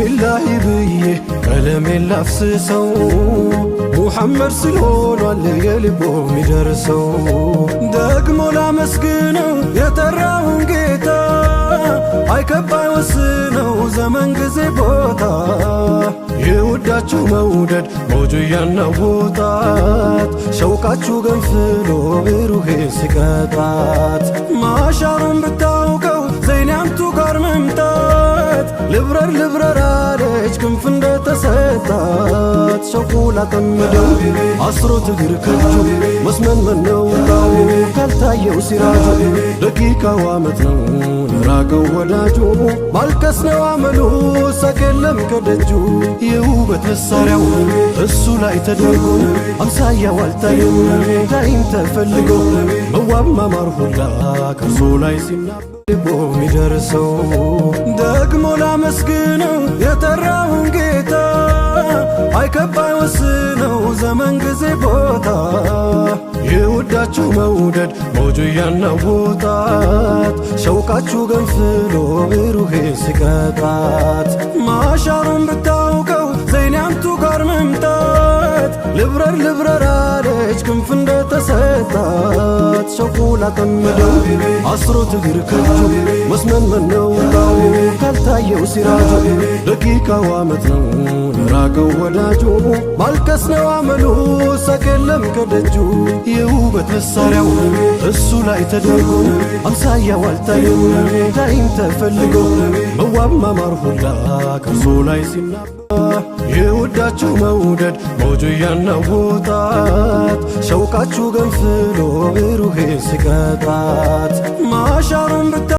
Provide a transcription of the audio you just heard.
ቢስሚላሂ ብዬ ቀለሜን ላፍስሰው፣ ሙሐመድ ስለሆኗል የልቦ የሚደርሰው። ደግሞ ላመስግነው የጠራውን ጌታ፣ አይከባይ ወስነው ዘመን ጊዜ ቦታ። የውዳችሁ መውደድ ሞጁ ያናውጣት፣ ሸውቃችሁ ገንፍሎ ሩሄ ሲቀጣት። ማሻሩን ብታውቀው ዘይንያንቱ ጋር መምጣት፣ ልብረር ልብረር አለች ክንፍ እንደተሰጣት። ሸውቁ ላጠመደው አስሮት እግር ከጁ፣ መስመን ነው ጣው ካልታየው ሲራጁ። ደቂቃው ዓመት ነው ለራቀው ወዳጁ፣ ማልቀስ ነው አመሉ ሳቅ የለም ከደጁ። የውበት መሳሪያው እሱ ላይ ተደርጎ፣ አምሳያው አልታየም ዳይም ተፈልጎ። መዋብ ማማር ሁላ ከእርሱ ላይ ሲናበብ የሚደርሰው። ደግሞ ላመስግነው የጠራውን ጌታ፣ አይከባይ ወስነው ዘመን ጊዜ ቦታ። የውዳችሁ መውደድ ሞጁ ያናውጣት፣ ሸውቃችሁ ገንፍሎ ሩሄ ሲቀጣት። ማሻሩን ብታውቀው ዘይንያንቱ ጋር መምጣት፣ ልብረር ልብረር አለች ክንፍ እንደተሰጣት። ሸውቁ ላጠመደው አስሮት እግር ከጁ፣ መስመን ነው ጣው ካልታየው ሲራጁ። ደቂቃው ዓመት ነው ለራቀው ወዳጁ፣ ማልቀስ ነው አመሉ ሳቅ የለም ከደጁ። የውበት መሳሪያው እሱ ላይ ተደርጎ፣ አምሳያው አልታየም ዳይም ተፈልጎ። መዋብ ማማር ሁላ ከእርሱ ላይ ሲናበብ፣ የውዳችሁ መውደድ ሞጁ ያናውጣት፣ ሸውቃችሁ ገንፍሎ ሩሄ ሲቀጣት። ማሻሩን ብታ